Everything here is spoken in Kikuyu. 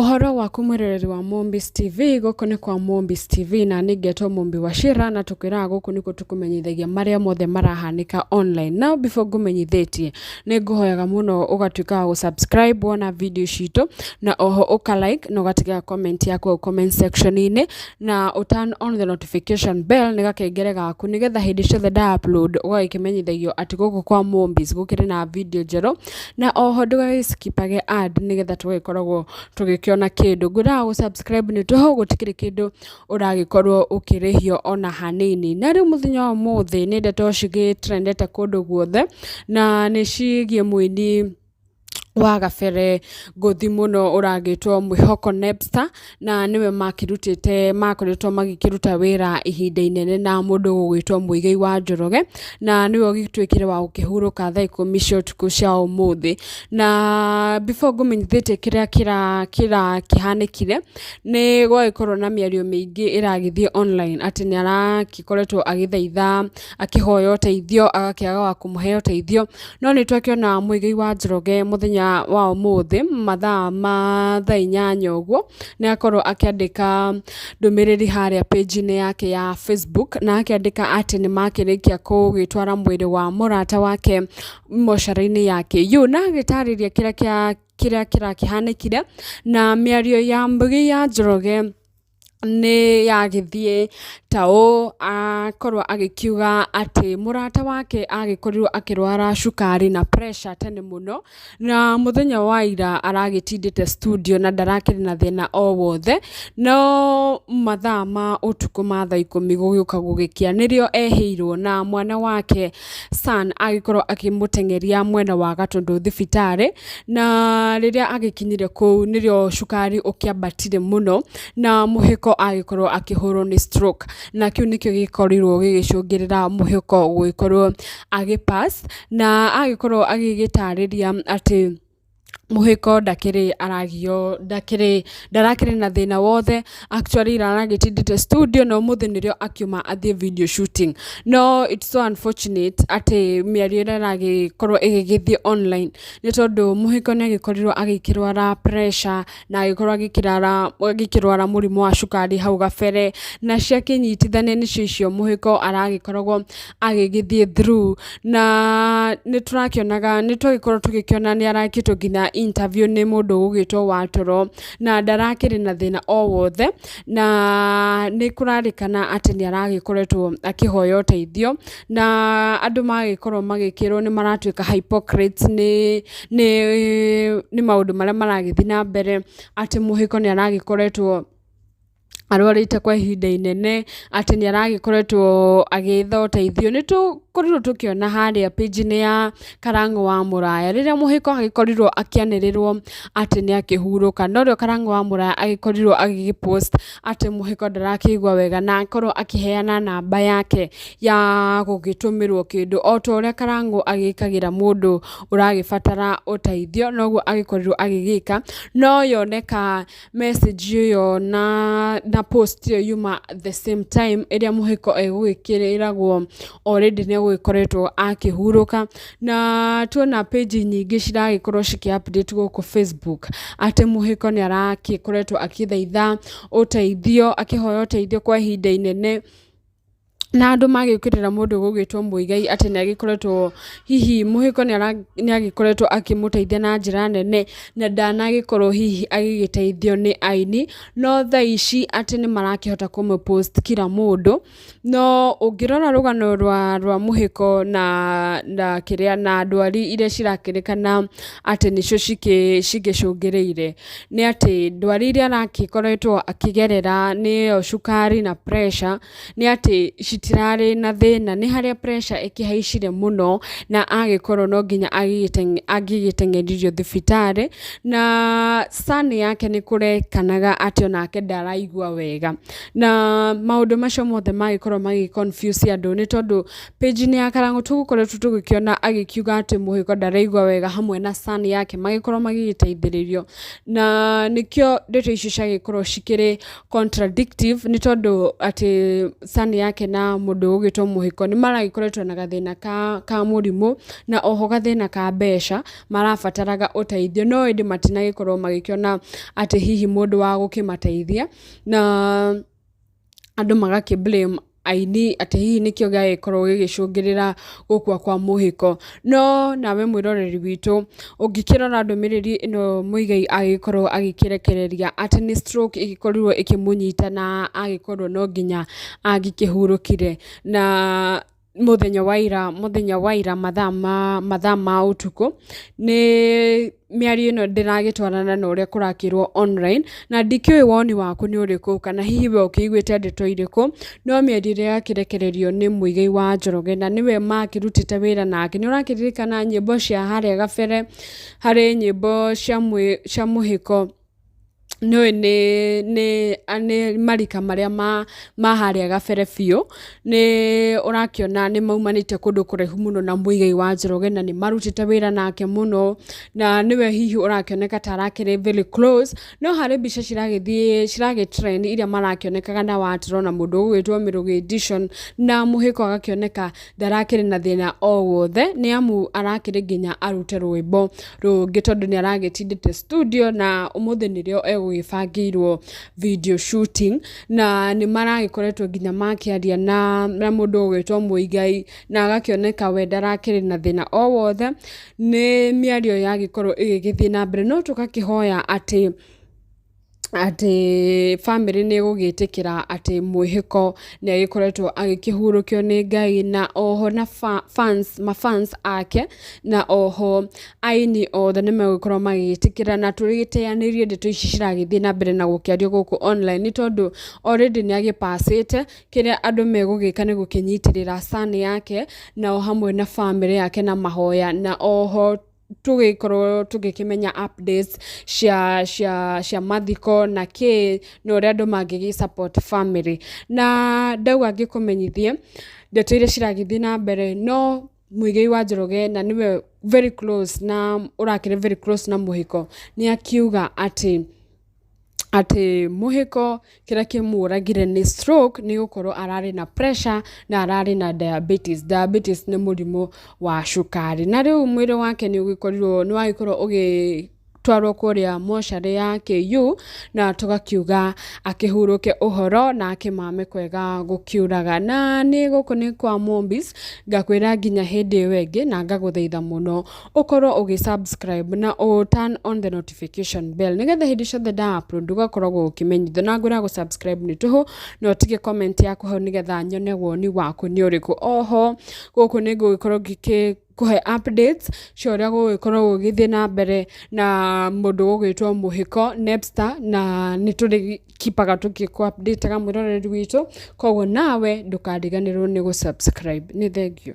Ũhoro waku mwĩroreri wa Mombis TV, gũkũ nĩ kwa Mombis TV na niĩ ngetwo Mumbi Wachira na tũkwĩraga gũkũ nĩkuo tũkũmenyithagia marĩa mothe marahanĩka online. Now before ngũmenyithĩtie nĩ ngũhoyaga mũno ũgatuĩka wa gũ-subscribe wona video citũ na oho ũka like na ũgatiga comment yaku hau comment section-inĩ na ũ turn on the notification bell nĩ gakengere gaku nĩgetha hĩndĩ ciothe nda upload ũgagĩkĩmenyithagio atĩ gũkũ kwa Mombis gũkĩrĩ na video njerũ. Na oho ndũgagĩ-skip-age ad nĩgetha tũgagĩkoragwo tũgĩkĩona kĩndũ. Ngwĩraga gũ subscribe nĩ tũhũ gũtikĩrĩ kĩndũ ũragĩkorwo ũkĩrĩhio ona hanini. Na rĩu mũthenya wa ũmũthĩ nĩ ndeto cigĩ-trend ete kũndũ guothe na nĩ ciĩgiĩ mũini wa gabere ngũthi mũno ũragĩtwo Mwĩhoko Nebster, na nĩwe makĩrutĩte makoretwo magĩkĩruta wĩra ihinda inene na mũndũ ũgwĩtwo Muigai wa Njoroge, na nĩwe ũgĩtuĩkire wa gũkĩhurũka thaa 10 cia ũtukũ cia ũmũthĩ. Na before ngũmenyithĩtie kĩrĩa kĩrakĩhanĩkire, nĩ gwagĩkorwo na mĩario mĩingĩ ĩragĩthiĩ online atĩ nĩ arakĩkoretwo agĩthaitha akĩhoya ũteithio agakĩaga wa kũmũhe ũteithio. No nĩ twakĩona Muigai wa Njoroge mũthenya wa ũmũthĩ mathaa ma thaa 8 ũguo nĩ akorwo akĩandĩka ndũmĩrĩri harĩa page-inĩ yake ya Facebook, na akĩandĩka atĩ nĩ makĩrĩkia kũgĩtwara mwĩrĩ wa mũrata wake mocarĩ-inĩ ya KU, na agĩtarĩria kĩrĩa kĩrakĩhanĩkire. Na mĩario ya Muigai wa Njoroge nĩ yagĩthiĩ ta ũũ: akorwo agĩkiuga atĩ mũrata wake agĩkorirwo akĩrwara cukari na pressure tene mũno, na mũthenya wa ira aragĩtindĩte studio na ndarakĩrĩ na thĩna o wothe, no mathaa ma ũtukũ ma thaa 10 gũgĩũka gũgĩkĩa nĩrĩo ehĩirwo, na mwana wake San agĩkorwo akĩmũteng'eria mwena wa Gatũndũ thibitarĩ, na rĩrĩa agĩkinyire kũu nĩrĩo cukari ũkĩambatire mũno na Mũhĩko agĩkorwo akĩhũrwo nĩ stroke, na kĩu nĩkĩo gĩkorirwo gĩgĩcũngĩrĩra Mũhĩko gũgĩkorwo agĩ pass. Na agĩkorwo agĩgĩtarĩria atĩ Mũhĩko ndakĩrĩ aragio, ndakĩrĩ ndarakĩrĩ na thĩna wothe. Actually, aragĩtindĩte studio na ũmũthĩ nĩrĩo akiuma athiĩ video shooting. No it's so unfortunate atĩ mĩario ĩrĩa ĩragĩkorwo ĩgĩgĩthiĩ online nĩ tondũ Mũhĩko nĩ agĩkorirwo agĩkĩrwara pressure na agĩkorwo agĩkĩrwara mũrimũ wa cukari hau gabere, na ciakĩnyitithania nĩcio icio Mũhĩko aragĩkoragwo agĩgĩthiĩ through. Na nĩ tũrakĩonaga, nĩ twagĩkorwo tũgĩkĩona nĩ arekĩtwo nginya interview nĩ mũndũ ũgũgĩtwo Watoro na ndarakĩrĩ na thĩna o wothe, na nĩ kũrarĩkana atĩ nĩ aragĩkoretwo akĩhoya ũteithio na andũ magĩkorwo magĩkĩrwo nĩ maratuĩka hypocrites nĩ maũndũ marĩa maragĩthiĩ na mbere, atĩ Mũhĩko nĩ aragĩkoretwo arwarĩte kwa ihinda inene, atĩ nĩ aragĩkoretwo agĩetha ũteithio. Nĩ tũkorirwo tũkĩona harĩa page-inĩ ya Karang'o wa Mũraya rĩrĩa Mũhĩko agĩkorirwo akĩanĩrĩrwo atĩ nĩ akĩhurũka, norĩo Karang'o wa Mũraya agĩkorirwo agĩgĩ post atĩ Mũhĩko ndarakĩigua wega na akorwo akĩheana namba yake ya gũgĩtũmĩrwo kĩndũ, o ta ũrĩa Karang'o agĩkagĩra mũndũ ũragĩbatara ũteithio, noguo agĩkorirwo agĩgĩka. No yoneka message ĩyo na post ĩyo yuma the same time ĩrĩa Mũhĩko egũgĩkĩragwo already nĩ egũgĩkoretwo akĩhurũka. Na tuona page nyingĩ ciragĩkorwo cikĩ update gũkũ Facebook atĩ Mũhĩko nĩ arakĩkoretwo akĩthaitha ũteithio, akĩhoya ũteithio kwa ihinda inene, na andũ magĩũkĩrĩra mũndũ ũgũgĩtwo Muigai atĩ nĩ agĩkoretwo hihi Mũhĩko nĩ agĩkoretwo akĩmũteithia na njĩra nene na ndanagĩkorwo hihi agĩgĩteithio nĩ aini, no thaa ici atĩ nĩ marakĩhota kũmũ post kila mũndũ. No ũngĩrora rũgano rwa Mũhĩko na kĩrĩa na ndwari iria cirakĩrĩkana atĩ nĩcio cikĩcũngĩrĩire, nĩ atĩ ndwari iria arakĩkoretwo akĩgerera nĩyo cukari na pressure, nĩ atĩ citirarĩ na thĩna, nĩ harĩa pressure ĩkĩhaicire mũno na agĩkorwo no nginya angĩgĩteng'eririo thibitarĩ. Na son yake nĩ kũrekanaga atĩ onake ndaraigua wega, na maũndũ macio mothe magĩkorwo magĩ confuse andũ, nĩ tondũ page-inĩ ya Karangũ tũgũkoretwo tũgĩkĩona agĩkiuga atĩ Mũhĩko ndaraigua wega hamwe na son yake magĩkorwo magĩgĩteithĩrĩrio, na nĩkĩo ndeto icio ciagĩkorwo cikĩrĩ contradictive, nĩ tondũ atĩ son yake na Na mũndũ ũgwĩtwo Mũhĩko nĩ maragĩkoretwo na gathĩna ka mũrimũ na oho gathĩna ka mbeca, marabataraga ũteithio no ĩndĩ matinagĩkorwo magĩkĩona atĩ hihi mũndũ wa gũkĩmateithia, na andũ magakĩ blame aini atĩ hihi nĩkĩo gĩagĩkorwo gĩgĩcũngĩrĩra gũkua kwa Mũhĩko. No nawe mwĩroreri witũ ũngĩkĩrora ndũmĩrĩri ĩno Muigai agĩkorwo agĩkĩrekereria atĩ nĩ stroke ĩgĩkorirwo ĩkĩmũnyita na agĩkorwo no nginya angĩkĩhurũkire na mũthenya wa ira, mũthenya wa ira mathaa ma ũtukũ. Nĩ mĩario ĩno ndĩragĩtwarana na ũrĩa kũrakĩrwo online, na ndikĩũĩ woni waku nĩ ũrĩkũ, kana hihi we ũkĩiguĩte ndeto irĩkũ. No mĩario ĩrĩa yakĩrekererio nĩ Muigai wa Njoroge, na nĩwe makĩrutĩte wĩra nake, nĩ ũrakĩririkana nyĩmbo cia harĩa gabere, harĩ nyĩmbo cia Mũhĩko, nĩũĩ nĩ marika marĩa ma harĩa gabere biũ, nĩ ũrakĩona nĩ maumanĩte kũndũ kũraihu mũno na Muigai wa Njoroge, na nĩ marutĩte wĩra nake mũno, na nĩwe hihi ũrakĩoneka ta arakĩrĩ very close. No harĩ mbica ciragĩthiĩ ciragĩ trend iria marakĩonekaga na Watũro na mũndũ ũgwĩtwo Mĩrũgĩ Edition, na Mũhĩko agakĩoneka ndarakĩrĩ na thĩna o wothe, nĩ amu arakĩrĩ nginya arute rwĩmbo rũngĩ tondũ nĩ aragĩtindĩte studio, na ũmũthĩ nĩrĩo egũgĩbangĩirwo video shooting, na nĩ maragĩkoretwo nginya makĩaria na mũndũ ũgwĩtwo Muigai, na agakĩoneka we ndarakĩrĩ na thĩna o wothe. Nĩ mĩario yagĩkorwo ĩgĩgĩthiĩ na mbere, no tũgakĩhoya atĩ bamĩrĩ nĩ ĩgũgĩtĩkĩra atĩ Mwĩhĩko nĩ agĩkoretwo agĩkĩhurũkio nĩ Ngai, na oho na fans, mafans ake, na oho aini othe nĩ megũkorwo magĩgĩtĩkĩra na tũgĩteanĩrie ndeto ici ciragĩthiĩ na mbere na gũkĩario gũkũ online, nĩ tondũ already nĩ agĩpacĩte. Kĩrĩa andũ megũgĩka nĩ gũkĩnyitĩrĩra son yake na o hamwe na bamĩrĩ yake na mahoya, na oho tũgĩkorwo tũgĩkĩmenya updates cia mathiko na kĩ na ũrĩa andũ mangĩgĩ support family. Na ndauga ngĩkũmenyithie ndeto iria ciragĩthiĩ na mbere. No Muigai wa Njoroge, na nĩwe very close na ũrakĩrĩ very close na Mũhĩko, nĩ akiuga atĩ Mũhĩko kĩrĩa kĩmũragire nĩ stroke, nĩ gũkorwo ararĩ na pressure na ararĩ na diabetes. Diabetes nĩ mũrimũ wa cukari, na rĩu mwĩrĩ wake nĩ ũgĩkorirwo nĩ wagĩkorwo ũgĩtwarwo kũrĩa mocarĩ ya KU, na tũgakiuga akĩhurũke ũhoro na akĩmame kwega gũkiuraga. Na nĩ gũkũ nĩ kwa Mombis, ngakwĩra nginya hĩndĩ ĩyo ĩngĩ, na ngagũthaitha mũno ũkorwo ũgĩ subscribe na ũ turn on the notification bell, nĩgetha hĩndĩ ciothe nda upload ũgakoragwo ũkĩmenyithio. Na ngwĩra gũ subscribe nĩ tũhũ, na ũtige comment yaku hau, nĩgetha nyone woni waku nĩ ũrĩkũ. Oho gũkũ nĩ ngũgĩkorwo ngĩkĩ kũhe updates cia ũrĩa gũgĩkorwo gũgĩthiĩ na mbere na mũndũ ũgwĩtwo Mũhĩko Nepster, na nĩ tũrĩkipaga tũgĩkũ update mwĩroreri witũ. Koguo nawe ndũkariganĩrwo nĩ gũ subscribe. Nĩ thengiũ.